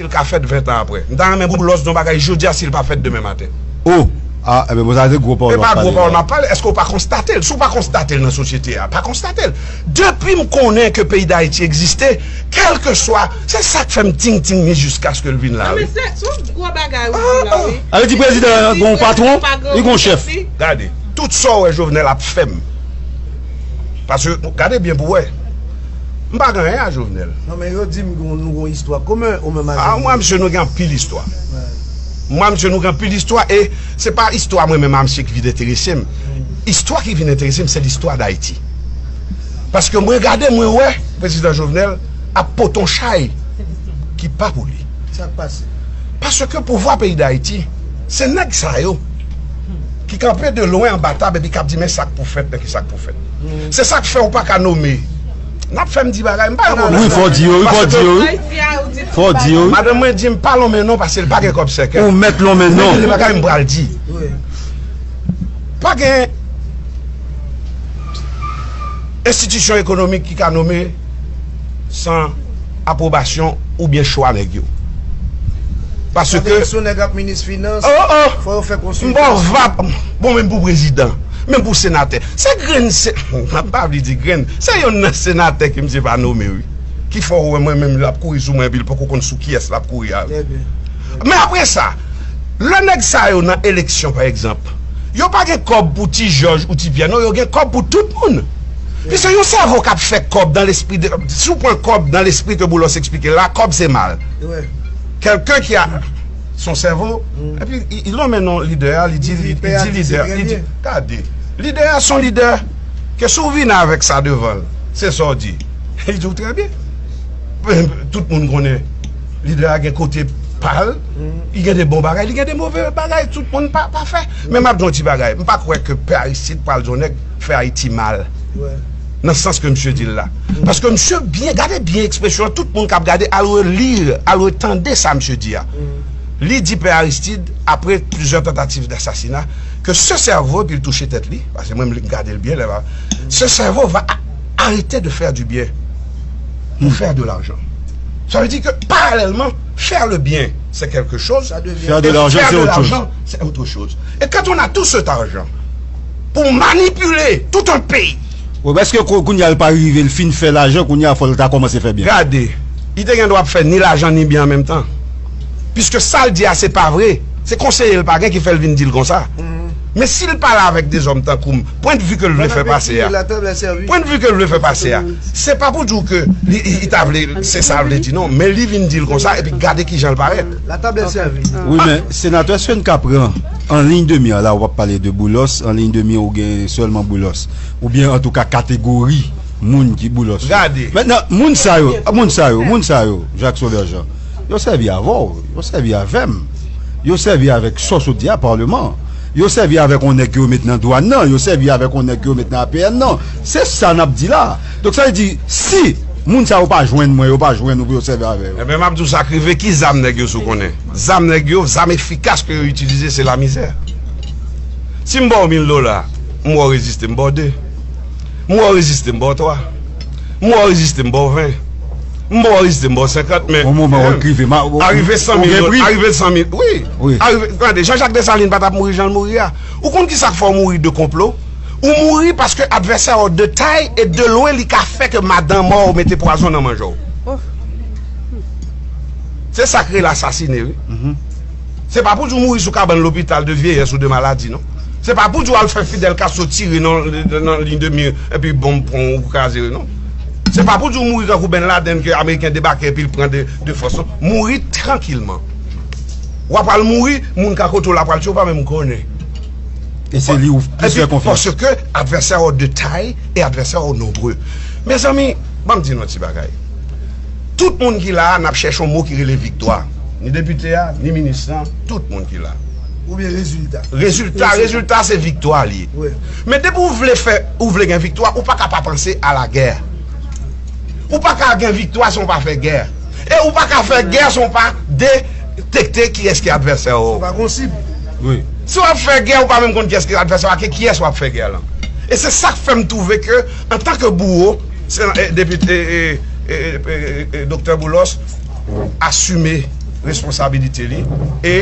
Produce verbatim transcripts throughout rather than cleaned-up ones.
Li ka fèt ven tan apre. M ta renmen Boulos di yon bagay jodi a si l pa fèt demen maten. Oh! Ah, enben, bon, sa se gwo pawòl. E pa gwo pawòl m ap pale. Èske w pa konstate l? Si w pa konstate l nan sosyete a, pa konstate l. Depi m konnen ke peyi Dayiti egziste, kèlkeswa, se sa k fè m ting ting ni jiskaske l vin la, wi. Non, men se, se yon gwo bagay ou di la, wi. Sa vle di prezidan an gen yon patwon, li gen yon chèf. Gade, tout sa w wè Jovenel ap fè m. Paske, gade byen pou w wè. M pa gen anyen a Jovenel. Non, men yo di m nou gen yon istwa komen, ou menm a Jovenel. Ah, mwen, misye, nou gen anpil istwa. Mwen, misye, nou gen anpil istwa, e se pa istwa mwen menm a misye ki vin enterese m. Istwa ki vin enterese m, se listwa Dayiti. Paske mwen gade, mwen wè, prezidan Jovenel ap pote yon chay ki pa pou li. Sa k pase? Paske pouvwa peyi Dayiti, se nèg sa yo ki kanpe de lwen anba tab epi k ap di, "Men sa k pou fèt, men ki sa k pou fèt." Se sa k fè w pa ka nome. N ap fè m di bagay, m pa gen pwoblèm. Wi, fò w di yo, wi, fò w di yo, wi. Fò w di yo, wi. Madanm mwen di m pa lonmen non paske l pa gen kòb sèkèy. Ou mèt lonmen non. Men gen de bagay m pral di. Pa gen enstitisyon ekonomik ki ka nome san apwobasyon oubyen chwa nèg yo. Paske... Sa vle di si yon nèg ap minis finans, oh, oh, fò yo fè konsiltasyon. M ba w vap, bon, menm pou prezidan, menm pou senatè. Se grenn, se, m pa vle di grenn, se yonn nan senatè ke misye pa nome, wi. Ki fè w wè mwen menm l ap kouri sou mwen epi l poko konn sou kiyès l ap kouri a, wi. Men apre sa, lè nèg sa yo nan eleksyon, pa egzanp, yo pa gen kòb pou Ti Jòj ou Ti Pyè, non, yo gen kòb pou tout moun. Piske yon sèvo k ap fè kòb dans l'esprit de, si w pran kòb dans l'esprit ke Boulos eksplike la, kòb se mal. Quelqu'un qui a son cerveau, epi li lonmen non lidè a, li di, li di lidè, li di, gade, lidè a se yon lidè ke si w vini avèk sa devan l, se sa w di, li di w trè byen. Tout moun konnen lidè a gen kote pa l, li gen de bon bagay, li gen de move bagay, tout moun pa, pa fè. Men m ap di yon ti bagay, m pa kwè ke Pè Aristide pral di yon nèg fè Ayiti mal. Nan sans ke misye di l la. Paske misye byen, gade byen ekspresyon an, tout moun k ap gade, al reli, al retande sa misye di a. Li di Pè Aristide, apre plizyè tantativ dasasina, ke ce cerveau, epi l touche tèt li, paske mwen m gade l byen lè la, ce cerveau va a- arrêter de faire du bien pour faire de l'argent. Ça veut dire que, parallèlement, faire le bien, c'est quelque chose. Faire de l'argent, c'est autre chose. Et faire de l'argent, c'est autre chose. Et quand on a tout cet argent pour manipuler tout un pays. Wi, èske kou- kounye a l pa rive, l fin fè lajan, kounye a fò l ta kòmanse fè byen? Gade, li te gen dwa ap fè ni lajan ni byen an menm tan. Piske sa l di a se pa vre. Se konseye l pa gen ki fè l vin di l konsa. Men si l pale avèk dezòm tankou m, pwennvi ke l vle fè pase a, pwennvi ke l vle fè pase a, se pa pou di w ke li, li, li ta vle, se sa l vle di non, men li vin di l konsa, epi gade kijan l parèt. Wi, men senatè, èske n ka pran an liy de mi an la, w ap pale de Boulos, an liy de mi an ou gen sèlman Boulos, oubyen antouka kategori moun ki Boulos yo? Gade. Mentnan, moun sa yo, moun sa yo, moun sa yo, Jacques Sauveur Jean, yo sèvi avè w, yo sèvi avè m, yo sèvi avèk sa w sot di a, Palman. Yo sèvi avèk yon nèg ke yo met nan dwàn nan, yo sèvi avèk yon nèg ke yo met nan A P N nan. Se sa n ap di la. Donk, sa vle di, si moun sa yo pa jwenn mwen, yo pa jwenn ou pou yo sèvi avè yo. Enben, m ap di w sa k rive, ki zam nèg yo sou konnen? Zam nèg yo, zam efikas ke yo itilize, se lamizè. Si m ba w mil dola, m wè w reziste, m ba w de. M wè w reziste, m ba w twa. M wè w reziste, m ba w ven. M wè w reziste, m ba w senkant, men yon moman w rive, ma- ou- arive san mil, ou gen pri? Arive san mil, wi. Wi. Arive, tande, Jean-Jacques Dessalines pa t ap mouri jan l mouri a. Ou konn ki sa k fè w mouri de konplo? Ou mouri paske advèsè w de tay e de lwen li ka fè ke madanm ou mete pwazon nan manje w. Se sa k rele asasine, wi. Se pa pou di w mouri sou kabann lopital de vyeyès ou de maladi, non. Se pa pou di w al fè Fidel Castro tire nan, nan liy de mi epi bonm pran w ou kraze, non. Se pa pou di w mouri tankou Ben Laden ke Ameriken debake epi l pran de, de fòs, non. Mouri trankilman. W ap al mouri, moun ka kote w la pral tchwe, w pa menm konnen. E se li ou plis fè konfyans. Paske advèsè w de tay e advèsè w nonbre. Mezanmi, ban m di nou yon ti bagay. Tout moun ki la a, n ap chèche yon mo ki rele viktwa. Ni depite a, ni minis lan, tout moun ki la. Oubyen rezilta. Rezilta, rezilta se viktwa li ye. Men depi w vle fè, ou vle gen viktwa, ou pa ka pa panse a lagè. Ou pa ka gen viktwa san w pa fè gè. E ou pa ka fè gè san w pa detekte kiyès ki advèsè w. Se pa gon sib. Wi. Si w ap fè gè, ou pa menm konn kiyès ki advèsè w ak kiyès w ap fè gè lan. E se sa k fè m twouve ke, antanke bouwo, se, e, depite, e, e, e, e, e, doktè Boulos, asime responsabilite li, e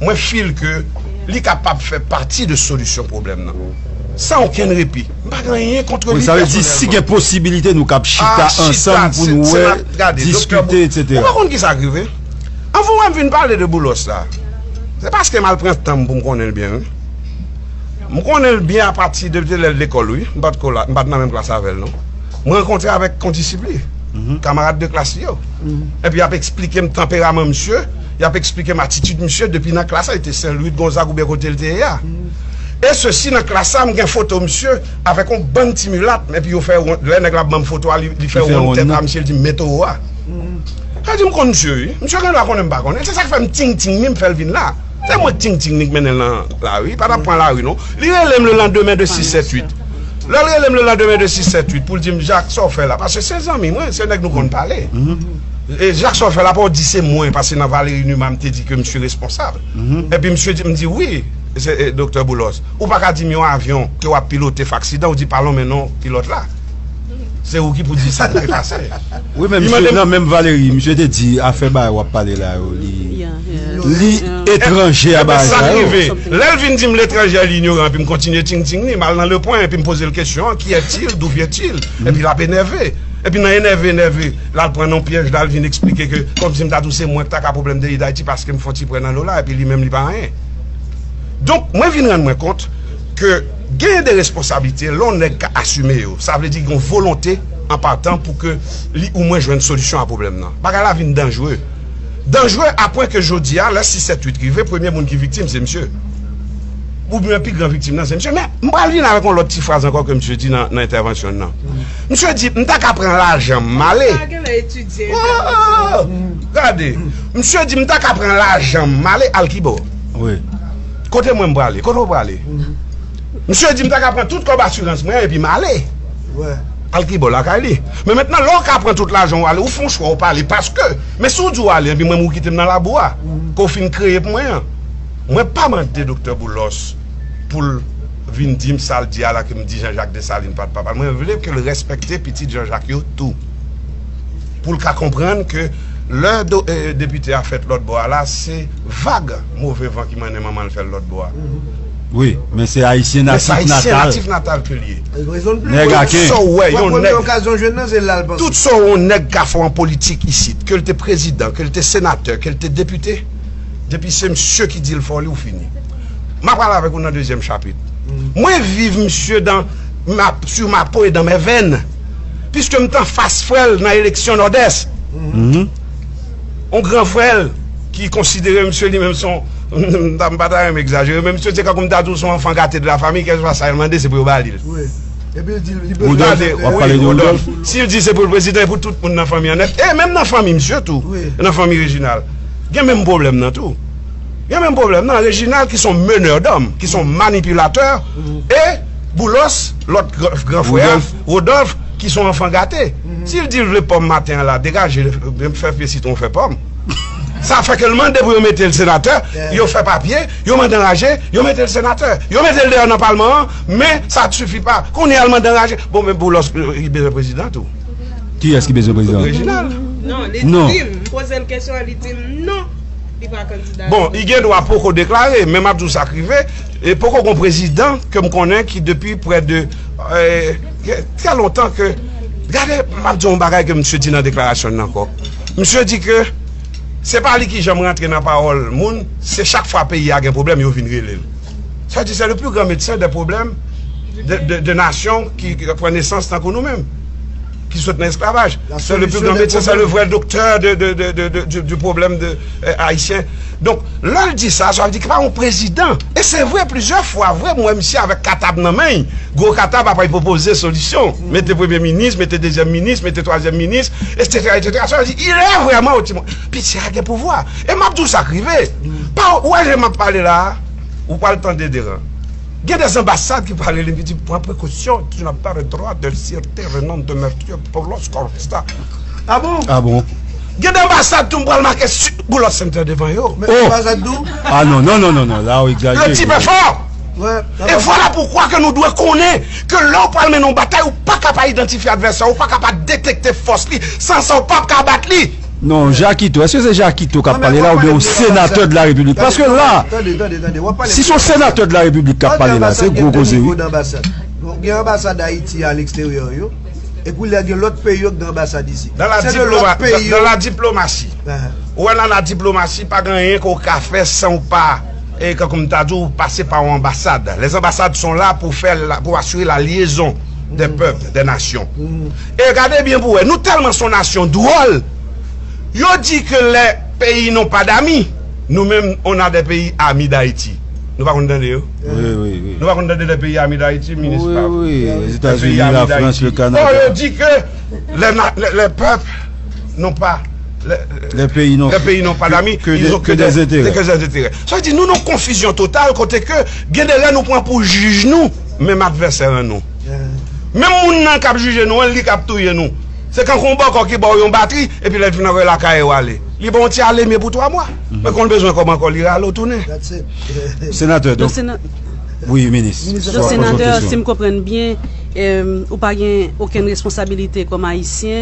mwen feel ke li kapab fè pati de solisyon pwoblèm nan. San okenn repi. M pa gen anyen kont li pèsonèlman. Wi, sa vle di, si gen posibilite, nou kab chita ansanm pou nou wè, diskite, etsetera. Ou pa konn kisa k rive? Anvan w wè m vin pale de Boulos la, se paske m al pran tan m pou m konnen l byen, wi. M konnen l byen apati de, de lè l lekòl, wi. M pa t ko la, m pa t nan menm klas avè l, non. Mwen rankontre avèk kondisip li, kamarad de klas li yo. Epi y ap eksplike m tanperaman misye, y ap eksplike m atitid misye depi nan klas la, li te Sen Lwi, Gonzag oubyen kote l te ye a. E sesi nan klas la, m gen foto misye avèk yon bann ti milat, epi yo fè wont, lè nèg la ap ban m foto a, li, li fè wont tèt a misye, li di m men towo a. Sa di m konn misye, wi. Misye gen dwa konnen m pa konnen. Se sa k fè m ting ting li, m fè l vin la. Se mwen k ting ting li k mennen l nan lari. Pa t ap pran lari, non. Li rele m le lendemain de sis sèt uit. Lè l rele m le lendemain de sis sèt uit pou l di m, "Jak, sa w fè la?" Paske se zanmi mwen, se nèg nou konn pale. E Jak, sa w fè la, pa w di se mwen, paske nan Valéry Numa, m te di ke misye responsab. Epi misye di, m di, "Wi, se, e, Doktè Boulos. Ou pa ka di m yon avyon ke w ap pilote fè aksidan, ou di pa lonmen non pilòt la." Se ou ki pou di sa k te pase. Wi, men misye, nan menm Valéry, misye te di afè bagay w ap pale la yo, li, li etranje a bagay sa yo. Lè l vin di m l etranje, li inyoran, epi m kontinye ting ting li, m al nan Le Point, epi m poze l kesyon an, qui est-il, d'où vient-il? Epi l ap enève. Epi nan enève, enève, l al pran nan yon pyèj, la l vin eksplike ke, kòmsi m ta di w se mwen k ta ka pwoblèm peyi Dayiti paske m fè yon ti prè nan lola, epi li menm li pa anyen. Donk, mwen vin rann mwen kont ke genyen de responsablite, lè yon nèg ka asime yo, sa vle di gen yon volonte an patan pou ke li omwen jwenn solisyon a pwoblèm nan. Bagay la vin danjre. Danjre apwen ke jodi a, lè sis sèt uit rive, premye moun ki viktim, se misye. Oubyen pi gran viktim nan, se misye. Men, m pral vin avèk yon lòt ti fraz ankò ke misye di nan, nan entèvansyon l nan. Misye di, "M ta ka pran lajan m ale." Gade, misye di, "M ta ka pran lajan m ale." Al kibò? Wi. Kote mwen m prale? Kote w prale? Misye di, "M ta ka pran tout kòb asirans mwen epi m ale." Al kibò? Lakay li. Men mentnan, lè w ka pran tout lajan w ale, ou fè yon chwa, ou pa ale. Paske, men si w di w ale, epi mwen, ou kite m nan labou a, ke w fin kreye pou mwen an. Mwen pa mande Doktè Boulos pou l vin di m sa l di a la, ke m di Jean Jacques Dessalines pa t papa l. Mwen vle ke l respekte pitit Jean Jacques yo tou. Pou l ka konprann ke lè do, e, depite a fèt lòt bò a la, se vag move van ki mennen manman l fè l lòt bò a. Wi, men se ayisyen natif natal. Men se ayisyen natif natal ke l ye. Nèg aken. Tout sa w wè, yon nèg, tout sa yon nèg ka fè an politik isit, ke l te prezidan, ke l te senatè, ke l te depite, depi se misye ki di l fè w li, ou fini. M a pral avèk ou nan dezyèm chapit. Mwen viv misye dans ma, sur ma peau et dans mes veines. Piske m t anfas frè l nan eleksyon Nòdès. Yon gran frè l ki konsidere misye li menm se yon, m pa ta renmen egzajere, men misye se kankou m ta di w se yon enfant gâté de la famille, kèlkeswa sa l mande, se pou yo ba li l. Wi. Epi l di, li bezwen Woodolphe, w ap pale de Woodolphe? Si l di se pou l prezidan, e pou tout moun nan fanmi an nèt. E menm nan fanmi misye tou, nan fanmi Reginald, gen menm pwoblèm nan tou. Gen menm pwoblèm nan Reginald ki se yon meneur d'hommes, ki se yon manipilatè, e Boulos, lòt gran, gran frè a, Woodolphe, ki se yon enfant gâté. Si l di l vle pòm maten an la, degaje l, fè pye sitwon, fè pòm. Sa fè ke l mande pou yo mete l senatè, yo fè papye, yo mande anraje, yo mete l senatè. Yo mete l deyò nan palman an, men sa t sifi pa. Kounye a l mande anraje. Bon, men Boulos, li bezwen prezidan tou. Kiyès ki bezwen prezidan? Reginald. Non, li di m, m poze l kesyon an, li di m non, li pa kandida. Bon, li gen dwa poko deklare, men m ap di w sa k rive, e poko gon prezidan ke m konnen ki depi prè de, e, trè lontan ke, gade, m ap di w yon bagay ke misye di nan deklarasyon l nan ankò. Misye di ke se pa li ki janm rantre nan pawòl moun, se chak fwa peyi a gen pwoblèm, yo vin rele l. Sa di, c'est le plus grand médecin des problèmes de, de, de nations ki, ki pran nesans tankou nou menm, ki sot nan esklavaj. C'est le plus grand médecin, c'est le vrai docteur de, de, de, de, de, du, du problème de, euh, haïtien. Donk, lè l di sa, sa vle di ki pa yon prezidan. E se vre, plizyè fwa, vre, m wè misye avèk katab nan men l. Gwo katab ap al pwopoze solisyon. Mete premye minis, mete dezyèm minis, mete twazyèm minis, etsetera, etsetera. Sa vle di, il est vraiment au timon. Piti a gen pouvwa. E m ap di w sa k rive. Pa, ou wè jan m ap pale la a? Ou pral tande deran. Gen de anbasad ki pale li, ki di, "Prends précaution, tu n'as pas le droit de citer le nom de Monsieur Boulos comme ça." Ah bon? Ah bon? Gen de anbasad tou m pral make Boulos Center devan yo. Men anbasad tou? Ah non, non, non, non, non, la ou egzajere. Le type est fort. E vwala poukwa ke nou dwe konnen ke lè w pral mennen yon batay, ou pa ka pa idantifye advèsè, ou pa ka pa detekte fòs li, san sa w p ap ka bat li. Non, Jakito, èske se Jakito k ap pale la oubyen yon senatè de la Repiblik? Paske la, si se yon senatè de la Repiblik k ap pale la, se gwo koze, wi. Gen anbasad Ayiti a leksteryè yo. Epi lè gen lòt peyi yo k gen anbasad isi. Nan la diplomasi, ou wè nan la diplomasi, pa gen anyen ke w ka fè san w pa e kankou m ta di w, pase pa yon anbasad. Les ambassades sont là pour faire la, pour assurer la liaison des peuples, des nations. E gade byen pou wè, nou tèlman se yon nasyon dwòl, yo di ke les pays n'ont pas d'amis, nous mêmes on a des pays amis d'Haïti. Nou pa konn tande yo? Wi, wi, wi. Nou pa konn tande de peyi ami d'Ayiti, minis pa. Wi, wi, Ozetazini, Lafrans, le Kanada. Bon, yo di ke les, les, les peuples n'ont pas les pays n'ont les pays n'ont pas d'amis, ils ont que des intérêts. Sa vle di nou nan konfizyon total kote ke gen de lè nou pran pou jij nou, menm advèsè an nou. Menm moun nan k ap jije nou an, li k ap touye nou. Se kankou yon bòkò ki ba w yon batri, epi lè l fin anvoye lakay ou ale. Li ba w yon ti alemye pou twa mwa. Men kon l bezwen kòb ankò, li rale w tounen. Senatè, donk, wi, minis. Donk, senatè, si m konprann byen, ou pa gen okenn responsabilite kòm ayisyen.